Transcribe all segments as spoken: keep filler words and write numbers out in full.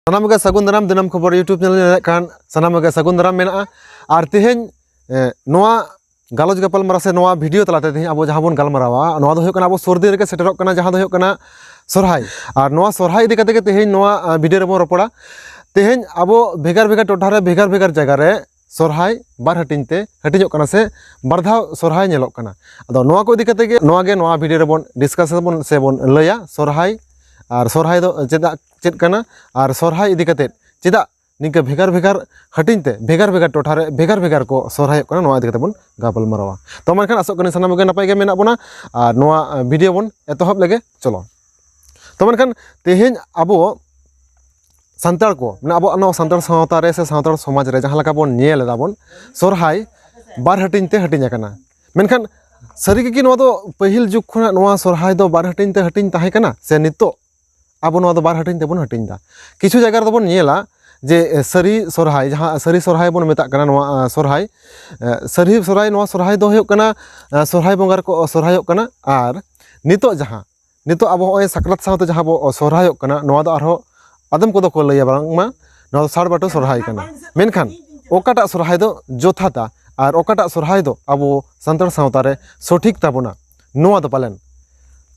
ᱥᱟᱱᱟᱢ ᱜᱮ ᱥᱟᱹᱜᱩᱱ ᱫᱟᱨᱟᱢ᱾ ᱫᱤᱱᱟᱹᱢ ᱠᱷᱚᱵᱚᱨ YouTube ᱧᱮᱞ ᱧᱮᱞᱮᱫ ᱠᱟᱱ ᱥᱟᱱᱟᱢ ᱜᱮ ᱥᱟᱹᱜᱩᱱ ᱫᱟᱨᱟᱢ ᱢᱮᱱᱟᱜᱼᱟ᱾ ᱟᱨ ᱛᱮᱦᱮᱧ, ᱮ, ᱱᱚᱣᱟ ᱜᱟᱞᱚᱪ ᱜᱟᱯᱟᱞᱢᱟᱨᱟᱣ ᱥᱮ ᱱᱚᱣᱟ ᱵᱷᱤᱰᱤᱭᱳ ᱛᱟᱞᱟᱛᱮ ᱛᱮᱦᱮᱧ ᱟᱵᱚ ᱡᱟᱦᱟᱸ ᱵᱚᱱ ᱜᱟᱞᱢᱟᱨᱟᱣᱟ, ᱱᱚᱣᱟ ᱫᱚ ᱦᱩᱭᱩᱜ ᱠᱟᱱᱟ ᱟᱵᱚ ᱥᱩᱨ ᱫᱤᱱ ᱨᱮᱜᱮ ᱥᱮᱴᱮᱨᱚᱜ ᱠᱟᱱᱟ, ᱡᱟᱦᱟᱸ ᱫᱚ ᱦᱩᱭᱩᱜ ᱠᱟᱱᱟ ᱥᱚᱨᱦᱟᱭ᱾ ᱟᱨ ᱱᱚᱣᱟ ᱥᱚᱨᱦᱟᱭ ᱤᱫᱤ ᱠᱟᱛᱮ ᱜᱮ ᱛᱮᱦᱮᱧ ᱱᱚᱣᱟ, ᱟ, ᱵᱷᱤᱰᱤᱭᱳ ᱨᱮᱵᱚᱱ ᱨᱚᱯᱚᱲᱟ᱾ ᱛᱮᱦᱮᱧ ᱟᱵᱚ ᱵᱷᱮᱜᱟᱨ ᱵᱷᱮᱜᱟᱨ ᱴᱚᱴᱷᱟ ᱨᱮ ᱵᱷᱮᱜᱟᱨ ᱵᱷᱮᱜᱟᱨ ᱡᱟᱭᱜᱟ ᱨᱮ ᱥᱚᱨᱦᱟᱭ ᱵᱟᱨ ᱦᱟᱹᱴᱤᱧ ᱛᱮ ᱦᱟᱹᱴᱤᱧᱚᱜ ᱠᱟᱱᱟ ᱥᱮ ᱵᱟᱨ ᱫᱷᱟᱣ ᱥᱚᱨᱦᱟᱭ ᱧᱮᱞᱚᱜ ᱠᱟᱱᱟ᱾ ᱟᱫᱚ ᱱᱚᱣᱟ ᱠᱚ ᱤᱫᱤ ᱠᱟᱛᱮ ᱜᱮ ᱱᱚᱣᱟ ᱜᱮ ᱱᱚᱣᱟ ᱵᱷᱤᱰᱤᱭᱳ ᱨᱮᱵᱚᱱ ᱰᱤᱥᱠᱟᱥ ᱟᱵᱚᱱ ᱥᱮ ᱵᱚᱱ ᱞᱟᱹᱭᱟ, ᱥᱚᱨᱦᱟᱭ ᱟᱨ ᱥᱚᱨᱦᱟᱭ ᱫᱚ ᱪᱮᱫᱟᱜ, ᱪᱮᱫ ᱠᱟᱱᱟ, ᱟᱨ ᱥᱚᱨᱦᱟᱭ ᱤᱫᱤ ᱠᱟᱛᱮ ᱪᱮᱫᱟᱜ ᱱᱤᱝᱠᱟᱹ ᱵᱷᱮᱜᱟᱨ ᱵᱷᱮᱜᱟᱨ ᱦᱟᱹᱴᱤᱧ ᱛᱮ ᱵᱷᱮᱜᱟᱨ ᱵᱷᱮᱜᱟᱨ ᱴᱚᱴᱷᱟ ᱨᱮ ᱵᱷᱮᱜᱟᱨ ᱵᱷᱮᱜᱟᱨ ᱠᱚ ᱥᱚᱨᱦᱟᱭᱚᱜ ᱠᱟᱱᱟ, ᱱᱚᱣᱟ ᱤᱫᱤ ᱠᱟᱛᱮ ᱵᱚᱱ ᱜᱟᱯᱟᱞ ᱢᱟᱨᱟᱣᱟ᱾ ᱛᱚ ᱢᱮᱱᱠᱷᱟᱱ ᱟᱥᱚᱜ ᱠᱟᱹᱱᱟᱹᱧ ᱥᱟᱱᱟᱢ ᱠᱚᱜᱮ ᱱᱟᱯᱟᱭ ᱜᱮ ᱢᱮᱱᱟᱜ ᱵᱚᱱᱟ ᱟᱨ ᱱᱚᱣᱟ, ᱟ, ᱵᱷᱤᱰᱤᱭᱳ ᱵᱚᱱ ᱮᱛᱚᱦᱚᱵ ᱞᱮᱜᱮ᱾ ᱪᱚᱞᱚ, ᱛᱚ ᱢᱮᱱᱠᱷᱟᱱ ᱛᱮᱦᱮᱧ ᱟᱵᱚ ᱥᱟᱱᱛᱟᱲ ᱠᱚ, ᱢᱟᱱᱮ ᱟᱵᱚᱣᱟᱜ ᱱᱚᱣᱟ ᱥᱟᱱᱛᱟᱲ ᱥᱟᱶᱛᱟ ᱨᱮ ᱥᱮ ᱥᱟᱱᱛᱟᱲ ᱥᱚᱢᱟᱡᱽ ᱨᱮ ᱡᱟᱦᱟᱸ ᱞᱮᱠᱟ ᱵᱚᱱ ᱧᱮᱞ ᱮᱫᱟ ᱵᱚᱱ, ᱥᱚᱨᱦᱟᱭ ᱵᱟᱨ ᱦᱟᱹᱴᱤᱧ ᱛᱮ ᱦᱟᱹᱴᱤᱧ ᱟᱠᱟᱱᱟ᱾ ᱢᱮᱱᱠᱷᱟᱱ ᱥᱟᱹᱨᱤ ᱜᱮ ᱠᱤ ᱱᱚᱣᱟ ᱫᱚ ᱯᱟᱹᱦᱤᱞ ᱡᱩᱜᱽ ᱠᱷᱚᱱᱟᱜ ᱱᱚᱣᱟ ᱥᱚᱨᱦᱟᱭ ᱫᱚ ᱵᱟᱨ ᱦᱟᱹᱴᱤᱧ ᱛᱮ ᱦᱟᱹᱴᱤᱧ ᱛᱟᱦᱮᱸ ᱠᱟᱱᱟ ᱥᱮ ᱱᱤᱛᱚᱜ ᱟᱵᱚ ᱱᱚᱣᱟ ᱫᱚ ᱵᱟᱨ ᱦᱟᱹᱴᱤᱧ ᱛᱮᱵᱚᱱ ᱦᱟᱹᱴᱤᱧ ᱮᱫᱟ? ᱠᱤᱪᱷᱩ ᱡᱟᱭᱜᱟ ᱨᱮᱫᱚ ᱵᱚᱱ ᱧᱮᱞᱟ ᱡᱮ, ᱮ, ᱥᱟᱹᱨᱤ ᱥᱚᱨᱦᱟᱭ, ᱡᱟᱦᱟᱸ ᱥᱟᱹᱨᱤ ᱥᱚᱨᱦᱟᱭ ᱵᱚᱱ ᱢᱮᱛᱟᱜ ᱠᱟᱱᱟ ᱱᱚᱣᱟ, ᱟ, ᱥᱚᱨᱦᱟᱭ, ᱮ, ᱥᱟᱹᱨᱤ ᱥᱚᱨᱦᱟᱭ, ᱱᱚᱣᱟ ᱥᱚᱨᱦᱟᱭ ᱫᱚ ᱦᱩᱭᱩᱜ ᱠᱟᱱᱟ, ᱟ, ᱥᱚᱨᱦᱟᱭ ᱵᱚᱸᱜᱟ ᱨᱮᱠᱚ ᱥᱚᱨᱦᱟᱭᱚᱜ ᱠᱟᱱᱟ᱾ ᱟᱨ ᱱᱤᱛᱚᱜ ᱡᱟᱦᱟᱸ, ᱱᱤᱛᱚᱜ ᱟᱵᱚ ᱦᱚᱸᱜᱼᱚᱭ ᱥᱟᱠᱨᱟᱛ ᱥᱟᱶᱛᱮ ᱡᱟᱦᱟᱸ ᱵᱚ ᱥᱚᱨᱦᱟᱭᱚᱜ ᱠᱟᱱᱟ, ᱱᱚᱣᱟ ᱫᱚ ᱟᱨᱦᱚᱸ ᱟᱫᱚᱢ ᱠᱚᱫᱚ ᱠᱚ ᱞᱟᱹᱭᱟ ᱵᱟᱝᱢᱟ ᱱᱚᱣᱟ ᱫᱚ ᱥᱟᱲᱵᱟᱴᱩ ᱥᱚᱨᱦᱟᱭ ᱠᱟᱱᱟ᱾ ᱢᱮᱱᱠᱷᱟᱱ ᱚᱠᱟᱴᱟᱜ ᱥᱚᱨᱦᱟᱭ ᱫᱚ ᱡᱚᱛᱷᱟᱛᱟ ᱟᱨ ᱚᱠᱟᱴᱟᱜ ᱥᱚᱨᱦᱟᱭ ᱫᱚ ᱟᱵᱚ ᱥᱟᱱᱛᱟᱲ ᱥᱟᱶᱛᱟ ᱨᱮ ᱥᱚᱴᱷᱤᱠ ᱛᱟᱵᱚᱱᱟ, ᱱᱚᱣᱟ ᱫᱚ ᱯᱟᱞᱮᱱ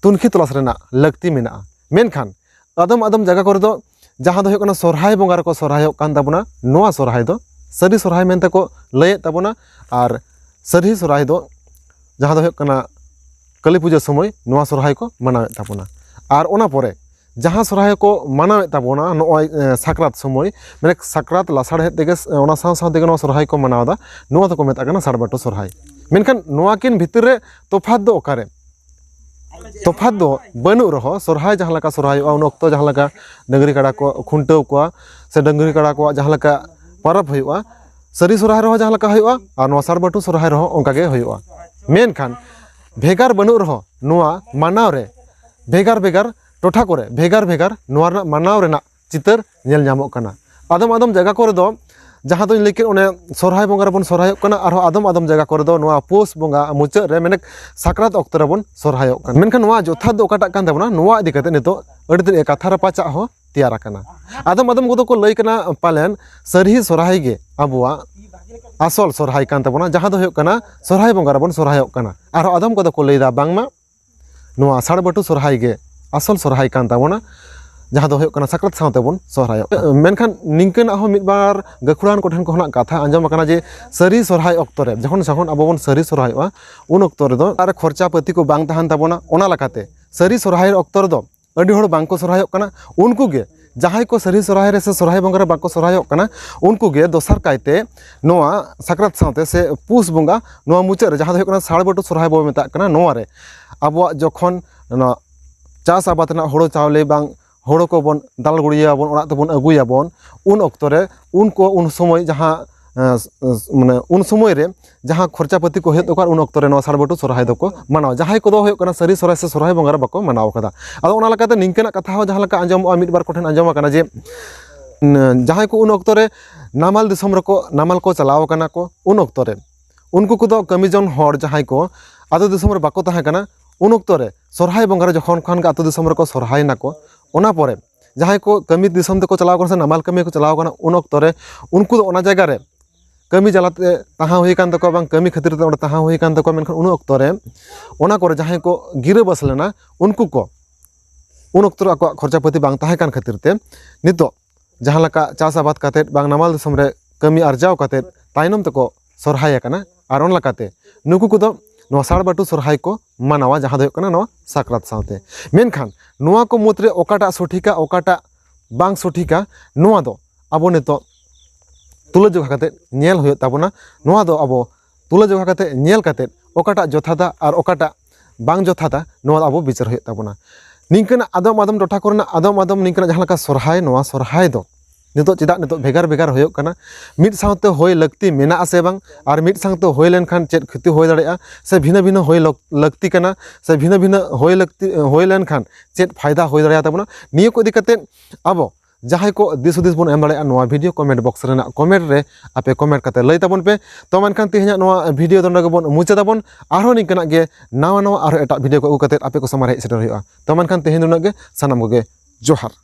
ᱛᱩᱱᱠᱷᱤ ᱛᱚᱞᱟᱥ ᱨᱮᱱᱟᱜ ᱞᱟᱹᱠᱛᱤ ᱢᱮᱱᱟᱜᱼᱟ᱾ ᱢᱮᱱᱠᱷᱟᱱ ᱟᱫᱚᱢ ᱟᱫᱚᱢ ᱡᱟᱭᱜᱟ ᱠᱚᱨᱮ ᱫᱚ ᱡᱟᱦᱟᱸ ᱫᱚ ᱦᱩᱭᱩᱜ ᱠᱟᱱᱟ ᱥᱚᱨᱦᱟᱭ ᱵᱚᱸᱜᱟ ᱨᱮᱠᱚ ᱥᱚᱨᱦᱟᱭᱚᱜ ᱠᱟᱱ ᱛᱟᱵᱚᱱᱟ, ᱱᱚᱣᱟ ᱥᱚᱨᱦᱟᱭ ᱫᱚ ᱥᱟᱹᱨᱤ ᱥᱚᱨᱦᱟᱭ ᱢᱮᱱᱛᱮ ᱠᱚ ᱞᱟᱹᱭᱮᱫ ᱛᱟᱵᱚᱱᱟ᱾ ᱟᱨ ᱥᱟᱹᱨᱤ ᱥᱚᱨᱦᱟᱭ ᱫᱚ ᱡᱟᱦᱟᱸ ᱫᱚ ᱦᱩᱭᱩᱜ ᱠᱟᱱᱟ ᱠᱟᱹᱞᱤ ᱯᱩᱡᱟᱹ ᱥᱚᱢᱚᱭ ᱱᱚᱣᱟ ᱥᱚᱨᱦᱟᱭ ᱠᱚ ᱢᱟᱱᱟᱣᱮᱫ ᱛᱟᱵᱚᱱᱟ᱾ ᱟᱨ ᱚᱱᱟ ᱯᱚᱨᱮ ᱡᱟᱦᱟᱸ ᱥᱚᱨᱦᱟᱭ ᱠᱚ ᱢᱟᱱᱟᱣᱮᱫ ᱛᱟᱵᱚᱱᱟ ᱱᱚᱜᱼᱚᱭ, ᱮ, ᱥᱟᱠᱨᱟᱛ ᱥᱚᱢᱚᱭ, ᱢᱟᱱᱮ ᱥᱟᱠᱨᱟᱛ ᱞᱟᱥᱟᱲᱦᱮᱫ ᱛᱮᱜᱮ ᱥ-, ᱚᱱᱟ ᱥᱟᱶ ᱥᱟᱶ ᱛᱮᱜᱮ ᱱᱚᱣᱟ ᱥᱚᱨᱦᱟᱭ ᱠᱚ ᱢᱟᱱᱟᱣ ᱮᱫᱟ, ᱱᱚᱣᱟ ᱫᱚᱠᱚ ᱢᱮᱛᱟᱜ ᱠᱟᱱᱟ ᱥᱟᱲᱵᱟᱴᱩ ᱥᱚᱨᱦᱟᱭ᱾ ᱢᱮᱱᱠᱷᱟᱱ ᱱᱚᱣᱟ ᱠᱤᱱ ᱵᱷᱤᱛᱤᱨ ᱨᱮ ᱛᱚᱯᱷᱟᱛ ᱫᱚ ᱚᱠᱟᱨᱮ? ᱛᱚᱯᱷᱟᱛ ᱫᱚ ᱵᱟᱹᱱᱩᱜ ᱨᱮᱦᱚᱸ ᱥᱚᱨᱦᱟᱭ ᱡᱟᱦᱟᱸ ᱞᱮᱠᱟ ᱥᱚᱨᱦᱟᱭᱚᱜᱼᱟ, ᱩᱱ ᱚᱠᱛᱚ ᱡᱟᱦᱟᱸ ᱞᱮᱠᱟ ᱰᱟᱹᱝᱨᱤ ᱠᱟᱰᱟ ᱠᱚ ᱠᱷᱩᱱᱴᱟᱹᱣ ᱠᱚᱣᱟ ᱥᱮ ᱰᱟᱹᱝᱨᱤ ᱠᱟᱰᱟ ᱠᱚᱣᱟᱜ ᱡᱟᱦᱟᱸ ᱞᱮᱠᱟ ᱯᱚᱨᱚᱵᱽ ᱦᱩᱭᱩᱜᱼᱟ, ᱥᱟᱹᱨᱤ ᱥᱚᱨᱦᱟᱭ ᱨᱮᱦᱚᱸ ᱡᱟᱦᱟᱸ ᱞᱮᱠᱟ ᱦᱩᱭᱩᱜᱼᱟ ᱟᱨ ᱱᱚᱣᱟ ᱥᱟᱲᱵᱟᱴᱩ ᱥᱚᱨᱦᱟᱭ ᱨᱮᱦᱚᱸ ᱚᱱᱠᱟ ᱜᱮ ᱦᱩᱭᱩᱜᱼᱟ᱾ ᱢᱮᱱᱠᱷᱟᱱ ᱵᱷᱮᱜᱟᱨ ᱵᱟᱹᱱᱩᱜ ᱨᱮᱦᱚᱸ ᱱᱚᱣᱟ ᱢᱟᱱᱟᱣ ᱨᱮ ᱵᱷᱮᱜᱟᱨ ᱵᱷᱮᱜᱟᱨ ᱴᱚᱴᱷᱟ ᱠᱚᱨᱮ ᱵᱷᱮᱜᱟᱨ ᱵᱷᱮᱜᱟᱨ ᱱᱚᱣᱟ ᱨᱮᱱᱟᱜ ᱢᱟᱱᱟᱣ ᱨᱮᱱᱟᱜ ᱪᱤᱛᱟᱹᱨ ᱧᱮᱞ ᱧᱟᱢᱚᱜ ᱠᱟᱱᱟ᱾ ᱟᱫᱚᱢ ᱟᱫᱚᱢ ᱡᱟᱭᱜᱟ ᱠᱚᱨᱮ ᱫᱚ ᱡᱟᱦᱟᱸ ᱫᱚᱧ ᱞᱟᱹᱭ ᱠᱮᱫ, ᱚᱱᱮ ᱥᱚᱨᱦᱟᱭ ᱵᱚᱸᱜᱟ ᱨᱮᱵᱚᱱ ᱥᱚᱨᱦᱟᱭᱚᱜ ᱠᱟᱱᱟ, ᱟᱨᱦᱚᱸ ᱟᱫᱚᱢ ᱟᱫᱚᱢ ᱡᱟᱭᱜᱟ ᱠᱚᱨᱮ ᱫᱚ ᱱᱚᱣᱟ ᱯᱳᱥ ᱵᱚᱸᱜᱟ ᱢᱩᱪᱟᱹᱫ ᱨᱮ, ᱢᱮᱱᱮᱠ ᱥᱟᱠᱨᱟᱛ ᱚᱠᱛᱚ ᱨᱮᱵᱚᱱ ᱥᱚᱨᱦᱟᱭᱚᱜ ᱠᱟᱱᱟ᱾ ᱢᱮᱱᱠᱷᱟᱱ ᱱᱚᱣᱟ ᱡᱚᱛᱷᱟᱛ ᱫᱚ ᱚᱠᱟᱴᱟᱜ ᱠᱟᱱ ᱛᱟᱵᱚᱱᱟ, ᱱᱚᱣᱟ ᱤᱫᱤ ᱠᱟᱛᱮ ᱱᱤᱛᱚᱜ ᱟᱹᱰᱤ ᱛᱮᱫ ᱜᱮ ᱠᱟᱛᱷᱟ ᱨᱟᱯᱟᱪᱟᱜ ᱦᱚᱸ ᱛᱮᱭᱟᱨ ᱟᱠᱟᱱᱟ᱾ ᱟᱫᱚᱢ ᱟᱫᱚᱢ ᱠᱚᱫᱚ ᱠᱚ ᱞᱟᱹᱭ ᱠᱟᱱᱟ ᱯᱟᱞᱮᱱ ᱥᱟᱹᱨᱤ ᱥᱚᱨᱦᱟᱭ ᱜᱮ ᱟᱵᱚᱣᱟᱜ ᱟᱥᱚᱞ ᱥᱚᱨᱦᱟᱭ ᱠᱟᱱ ᱛᱟᱵᱚᱱᱟ, ᱡᱟᱦᱟᱸ ᱫᱚ ᱦᱩᱭᱩᱜ ᱠᱟᱱᱟ ᱥᱚᱨᱦᱟᱭ ᱵᱚᱸᱜᱟ ᱨᱮᱵᱚᱱ ᱥᱚᱨᱦᱟᱭᱚᱜ ᱠᱟᱱᱟ᱾ ᱟᱨᱦᱚᱸ ᱟᱫᱚᱢ ᱠᱚᱫᱚ ᱠᱚ ᱞᱟᱹᱭᱫᱟ ᱵᱟᱝᱢᱟ ᱱᱚᱣᱟ ᱥᱟᱲᱵᱟᱹᱴᱩ ᱥᱚᱨᱦᱟᱭ ᱜᱮ ᱟᱥᱚᱞ ᱥᱚᱨᱦᱟᱭ ᱠᱟᱱ ᱛᱟᱵᱚᱱᱟ, ᱡᱟᱦᱟᱸ ᱫᱚ ᱦᱩᱭᱩᱜ ᱠᱟᱱᱟ ᱥᱟᱠᱨᱟᱛ ᱥᱟᱶ ᱛᱮᱵᱚᱱ ᱥᱚᱨᱦᱟᱭᱚᱜ ᱠᱟᱱᱟ᱾ ᱢᱮᱱᱠᱷᱟᱱ ᱱᱤᱝᱠᱟᱹᱱᱟᱜ ᱦᱚᱸ ᱢᱤᱫ ᱵᱟᱨ ᱜᱟᱹᱠᱷᱩᱲᱟᱱ ᱠᱚᱴᱷᱮᱱ ᱠᱷᱚᱱᱟᱜ ᱠᱟᱛᱷᱟ ᱟᱸᱡᱚᱢ ᱟᱠᱟᱱᱟ ᱡᱮ ᱥᱟᱹᱨᱤ ᱥᱚᱨᱦᱟᱭ ᱚᱠᱛᱚ ᱨᱮ, ᱡᱚᱠᱷᱚᱱ ᱡᱚᱠᱷᱚᱱ ᱟᱵᱚ ᱵᱚᱱ ᱥᱟᱹᱨᱤ ᱥᱚᱨᱦᱟᱭᱚᱜᱼᱟ, ᱩᱱ ᱚᱠᱛᱚ ᱨᱮᱫᱚ ᱟᱨ ᱠᱷᱚᱨᱪᱟ ᱯᱟᱹᱛᱤ ᱠᱚ ᱵᱟᱝ ᱛᱟᱦᱮᱱ ᱛᱟᱵᱚᱱᱟ᱾ ᱚᱱᱟ ᱞᱮᱠᱟᱛᱮ ᱥᱟᱹᱨᱤ ᱥᱚᱨᱦᱟᱭ ᱚᱠᱛᱚ ᱨᱮᱫᱚ ᱟᱹᱰᱤ ᱦᱚᱲ ᱵᱟᱝ ᱠᱚ ᱥᱚᱨᱦᱟᱭᱚᱜ ᱠᱟᱱᱟ᱾ ᱩᱱᱠᱩ ᱜᱮ ᱡᱟᱦᱟᱸᱭ ᱠᱚ ᱥᱟᱹᱨᱤ ᱥᱚᱨᱦᱟᱭ ᱨᱮ ᱥᱮ ᱥᱚᱨᱦᱟᱭ ᱵᱚᱸᱜᱟ ᱨᱮ ᱵᱟᱠᱚ ᱥᱚᱨᱦᱟᱭᱚᱜ ᱠᱟᱱᱟ, ᱩᱱᱠᱩ ᱜᱮ ᱫᱚᱥᱟᱨ ᱠᱟᱭᱛᱮ ᱱᱚᱣᱟ ᱥᱟᱠᱨᱟᱛ ᱥᱟᱶᱛᱮ ᱥᱮ ᱯᱩᱥ ᱵᱚᱸᱜᱟ ᱱᱚᱣᱟ ᱢᱩᱪᱟᱹᱫ ᱨᱮ, ᱡᱟᱦᱟᱸ ᱫᱚ ᱦᱩᱭᱩᱜ ᱠᱟᱱᱟ ᱥᱟᱲᱵᱟᱹᱴᱩ ᱥᱚᱨᱦᱟᱭ ᱵᱚ ᱢᱮᱛᱟᱜ ᱠᱟᱱᱟ, ᱱᱚᱣᱟ ᱨᱮ ᱟᱵᱚᱣᱟᱜ ᱡᱚᱠᱷᱚᱱ ᱱᱚᱣᱟ ᱪᱟᱥ ᱟᱵᱟᱫ ᱨᱮᱱᱟᱜ ᱦᱳᱲᱳ ᱪᱟᱣᱞᱮ ᱵᱟᱝ ᱦᱳᱲᱳ ᱠᱚᱵᱚᱱ ᱫᱟᱞ ᱜᱩᱲᱤᱭᱟᱵᱚᱱ, ᱚᱲᱟᱜ ᱛᱮᱵᱚᱱ ᱟᱹᱜᱩᱭᱟᱵᱚᱱ, ᱩᱱ ᱚᱠᱛᱚ ᱨᱮ ᱩᱱᱠᱩ ᱩᱱ ᱥᱚᱢᱚᱭ ᱡᱟᱦᱟᱸ, ᱮᱸ, ᱢᱟᱱᱮ ᱩᱱ ᱥᱚᱢᱚᱭ ᱨᱮ ᱡᱟᱦᱟᱸ ᱠᱷᱚᱨᱪᱟ ᱯᱟᱹᱛᱤ ᱠᱚ ᱦᱩᱭᱩᱜ ᱛᱟᱠᱚᱣᱟ, ᱩᱱ ᱚᱠᱛᱚ ᱨᱮ ᱱᱚᱣᱟ ᱥᱟᱲᱵᱟᱹᱴᱩ ᱥᱚᱨᱦᱟᱭ ᱫᱚᱠᱚ ᱢᱟᱱᱟᱣᱟ, ᱡᱟᱦᱟᱸᱭ ᱠᱚᱫᱚ ᱦᱩᱭᱩᱜ ᱠᱟᱱᱟ ᱥᱟᱹᱨᱤ ᱥᱚᱨᱦᱟᱭ ᱥᱮ ᱥᱚᱨᱦᱟᱭ ᱵᱚᱸᱜᱟ ᱨᱮ ᱵᱟᱠᱚ ᱢᱟᱱᱟᱣ ᱠᱟᱫᱟ᱾ ᱟᱫᱚ ᱚᱱᱟ ᱞᱮᱠᱟᱛᱮ ᱱᱤᱝᱠᱟᱹᱱᱟᱜ ᱠᱟᱛᱷᱟ ᱦᱚᱸ ᱡᱟᱦᱟᱸ ᱞᱮᱠᱟ ᱟᱸᱡᱚᱢᱚᱜᱼᱟ, ᱢᱤᱫ ᱵᱟᱨ ᱠᱚᱴᱷᱮᱱ ᱟᱸᱡᱚᱢ ᱟᱠᱟᱱᱟ ᱡᱮ, ᱩᱸ, ᱡᱟᱦᱟᱸᱭ ᱠᱚ ᱩᱱ ᱚᱠᱛᱚ ᱨᱮ ᱱᱟᱢᱟᱞ ᱫᱤᱥᱚᱢ ᱨᱮᱠᱚ, ᱱᱟᱢᱟᱞ ᱠᱚ ᱪᱟᱞᱟᱣ ᱠᱟᱱᱟ ᱠᱚ, ᱩᱱ ᱚᱠᱛᱚ ᱨᱮ ᱩᱱᱠᱩ ᱠᱚᱫᱚ ᱠᱟᱹᱢᱤ ᱡᱚᱝ ᱦᱚᱲ ᱡᱟᱦᱟᱸᱭ ᱠᱚ ᱟᱹᱛᱩ ᱫᱤᱥᱚᱢ ᱨᱮ ᱵᱟᱠᱚ ᱛᱟᱦᱮᱸ ᱠᱟᱱᱟ, ᱩᱱ ᱚᱠᱛᱚ ᱨᱮ ᱥᱚᱨᱦᱟᱭ ᱵᱚᱸᱜᱟ ᱨᱮ ᱡᱚᱠᱷᱚᱱ ᱠᱷᱟᱱ ᱜᱮ ᱟᱹᱛᱩ ᱫᱤᱥᱚᱢ ᱨᱮᱠᱚ ᱥᱚᱨᱦᱟᱭ ᱱᱟᱠᱚ, ᱚᱱᱟ ᱯᱚᱨᱮ ᱡᱟᱦᱟᱸᱭ ᱠᱚ ᱠᱟᱹᱢᱤ ᱫᱤᱥᱚᱢ ᱛᱮᱠᱚ ᱪᱟᱞᱟᱣ ᱠᱟᱱᱟ ᱥᱮ ᱱᱟᱢᱟᱞ ᱠᱟᱹᱢᱤ ᱠᱚ ᱪᱟᱞᱟᱣ ᱠᱟᱱᱟ, ᱩᱱ ᱚᱠᱛᱚ ᱨᱮ ᱩᱱᱠᱩ ᱫᱚ ᱚᱱᱟ ᱡᱟᱭᱜᱟ ᱨᱮ ᱠᱟᱹᱢᱤ ᱡᱟᱞᱟᱛᱮ ᱛᱟᱦᱮᱸ ᱦᱩᱭ ᱠᱟᱱ ᱛᱟᱠᱚᱣᱟ, ᱵᱟᱝ ᱠᱟᱹᱢᱤ ᱠᱷᱟᱹᱛᱤᱨ ᱛᱮ ᱚᱸᱰᱮ ᱛᱟᱦᱮᱸ ᱦᱩᱭ ᱠᱟᱱ ᱛᱟᱠᱚᱣᱟ᱾ ᱢᱮᱱᱠᱷᱟᱱ ᱩᱱ ᱚᱠᱛᱚ ᱨᱮ ᱚᱱᱟ ᱠᱚᱨᱮ ᱡᱟᱦᱟᱸᱭ ᱠᱚ ᱜᱤᱨᱟᱹᱵᱟᱥ ᱞᱮᱱᱟ, ᱩᱱᱠᱩ ᱠᱚ ᱩᱱ ᱚᱠᱛᱚ ᱨᱮ ᱟᱠᱚᱣᱟᱜ ᱠᱷᱚᱨᱪᱟ ᱯᱟᱹᱛᱤ ᱵᱟᱝ ᱛᱟᱦᱮᱸ ᱠᱟᱱ ᱠᱷᱟᱹᱛᱤᱨ ᱛᱮ ᱱᱤᱛᱚᱜ ᱡᱟᱦᱟᱸ ᱞᱮᱠᱟ ᱪᱟᱥ ᱟᱵᱟᱫ ᱠᱟᱛᱮᱫ ᱵᱟᱝ ᱱᱟᱢᱟᱞ ᱫᱤᱥᱚᱢ ᱨᱮ ᱠᱟᱹᱢᱤ ᱟᱨᱡᱟᱣ ᱠᱟᱛᱮᱫ ᱛᱟᱭᱱᱚᱢ ᱛᱮᱠᱚ ᱥᱚᱨᱦᱟᱭ ᱟᱠᱟᱱᱟ᱾ ᱟᱨ ᱚᱱᱟ ᱞᱮᱠᱟᱛᱮ ᱱᱩᱠᱩ ᱠᱚᱫᱚ ᱱᱚᱣᱟ ᱥᱟᱲᱵᱟᱴᱩ ᱥᱚᱨᱦᱟᱭ ᱠᱚ ᱢᱟᱱᱟᱣᱟ, ᱡᱟᱦᱟᱸ ᱫᱚ ᱦᱩᱭᱩᱜ ᱠᱟᱱᱟ ᱱᱚᱣᱟ ᱥᱟᱠᱨᱟᱛ ᱥᱟᱶᱛᱮ᱾ ᱢᱮᱱᱠᱷᱟᱱ ᱱᱚᱣᱟ ᱠᱚ ᱢᱩᱫᱽᱨᱮ ᱚᱠᱟᱴᱟᱜ ᱥᱚᱴᱷᱤᱠᱟ, ᱚᱠᱟᱴᱟᱜ ᱵᱟᱝ ᱥᱚᱴᱷᱤᱠᱟ, ᱱᱚᱣᱟ ᱫᱚ ᱟᱵᱚ ᱱᱤᱛᱚᱜ ᱛᱩᱞᱟᱹᱡᱚᱠᱷᱟ ᱠᱟᱛᱮᱫ ᱧᱮᱞ ᱦᱩᱭᱩᱜ ᱛᱟᱵᱚᱱᱟ᱾ ᱱᱚᱣᱟ ᱫᱚ ᱟᱵᱚ ᱛᱩᱞᱟᱹᱡᱚᱠᱷᱟ ᱠᱟᱛᱮᱫ ᱧᱮᱞ ᱠᱟᱛᱮᱫ ᱚᱠᱟᱴᱟᱜ ᱡᱚᱛᱷᱟᱛᱟ ᱟᱨ ᱚᱠᱟᱴᱟᱜ ᱵᱟᱝ ᱡᱚᱛᱷᱟᱛᱟ, ᱱᱚᱣᱟ ᱫᱚ ᱟᱵᱚ ᱵᱤᱪᱟᱹᱨ ᱦᱩᱭᱩᱜ ᱛᱟᱵᱚᱱᱟ᱾ ᱱᱤᱝᱠᱟᱹᱱᱟᱜ ᱟᱫᱚᱢ ᱟᱫᱚᱢ ᱴᱚᱴᱷᱟ ᱠᱚᱨᱮᱱᱟᱜ ᱟᱫᱚᱢ ᱟᱫᱚᱢ ᱱᱤᱝᱠᱟᱹᱱᱟᱜ ᱡᱟᱦᱟᱸ ᱞᱮᱠᱟ ᱥᱚᱨᱦᱟᱭ, ᱱᱚᱣᱟ ᱥᱚᱨᱦᱟᱭ ᱫᱚ ᱱᱤᱛᱚᱜ ᱪᱮᱫᱟᱜ ᱱᱤᱛᱚᱜ ᱵᱷᱮᱜᱟᱨ ᱵᱷᱮᱜᱟᱨ ᱦᱩᱭᱩᱜ ᱠᱟᱱᱟ? ᱢᱤᱫ ᱥᱟᱶᱛᱮ ᱦᱩᱭ ᱞᱟᱹᱠᱛᱤ ᱢᱮᱱᱟᱜᱼᱟ ᱥᱮ ᱵᱟᱝ? ᱟᱨ ᱢᱤᱫ ᱥᱟᱶᱛᱮ ᱦᱩᱭ ᱞᱮᱱᱠᱷᱟᱱ ᱪᱮᱫ ᱠᱷᱚᱛᱤ ᱦᱩᱭ ᱫᱟᱲᱮᱭᱟᱜᱼᱟ? ᱥᱮ ᱵᱷᱤᱱᱟᱹ ᱵᱷᱤᱱᱟᱹ ᱦᱩᱭ ᱞᱚᱠ-, ᱞᱟᱹᱠᱛᱤ ᱠᱟᱱᱟ? ᱥᱮ ᱵᱷᱤᱱᱟᱹ ᱵᱷᱤᱱᱟᱹ ᱦᱩᱭ ᱞᱟᱹᱠᱛᱤ, ᱦᱩᱭ ᱞᱮᱱᱠᱷᱟᱱ ᱪᱮᱫ ᱯᱷᱟᱭᱫᱟ ᱦᱩᱭ ᱫᱟᱲᱮᱭᱟᱜ ᱛᱟᱵᱚᱱᱟ? ᱱᱤᱭᱟᱹ ᱠᱚ ᱤᱫᱤ ᱠᱟᱛᱮᱫ ᱟᱵᱚ ᱡᱟᱦᱟᱸᱭ ᱠᱚ ᱫᱤᱥ ᱦᱩᱫᱤᱥ ᱵᱚᱱ ᱮᱢ ᱫᱟᱲᱮᱭᱟᱜᱼᱟ, ᱱᱚᱣᱟ video comment box ᱨᱮᱱᱟᱜ comment ᱨᱮ ᱟᱯᱮ comment ᱠᱟᱛᱮ ᱞᱟᱹᱭ ᱛᱟᱵᱚᱱ ᱯᱮ᱾ ᱛᱚ ᱢᱮᱱᱠᱷᱟᱱ ᱛᱮᱦᱮᱧᱟᱜ ᱱᱚᱣᱟ video ᱫᱚ ᱱᱚᱰᱮ ᱜᱮᱵᱚᱱ ᱢᱩᱪᱟᱹᱫᱟᱵᱚᱱ᱾ ᱟᱨᱦᱚᱸ ᱱᱤᱝᱠᱟᱹᱱᱟᱜ ᱜᱮ ᱱᱟᱣᱟ ᱱᱟᱣᱟ ᱟᱨᱦᱚᱸ ᱮᱴᱟᱜ video ᱠᱚ ᱟᱹᱜᱩ ᱠᱟᱛᱮ ᱟᱯᱮ ᱠᱚ ᱥᱟᱢᱟᱝ ᱨᱮ ᱦᱮᱡ ᱥᱮᱴᱮᱨ ᱦᱩᱭᱩᱜᱼᱟ᱾ ᱛᱚ ᱢᱮᱱᱠᱷᱟᱱ ᱛᱮᱦᱮᱧ ᱫᱚ ᱩᱱᱟᱹᱜ ᱜᱮ, ᱥᱟᱱᱟᱢ ᱠᱚᱜᱮ ᱡᱚᱦᱟᱨ᱾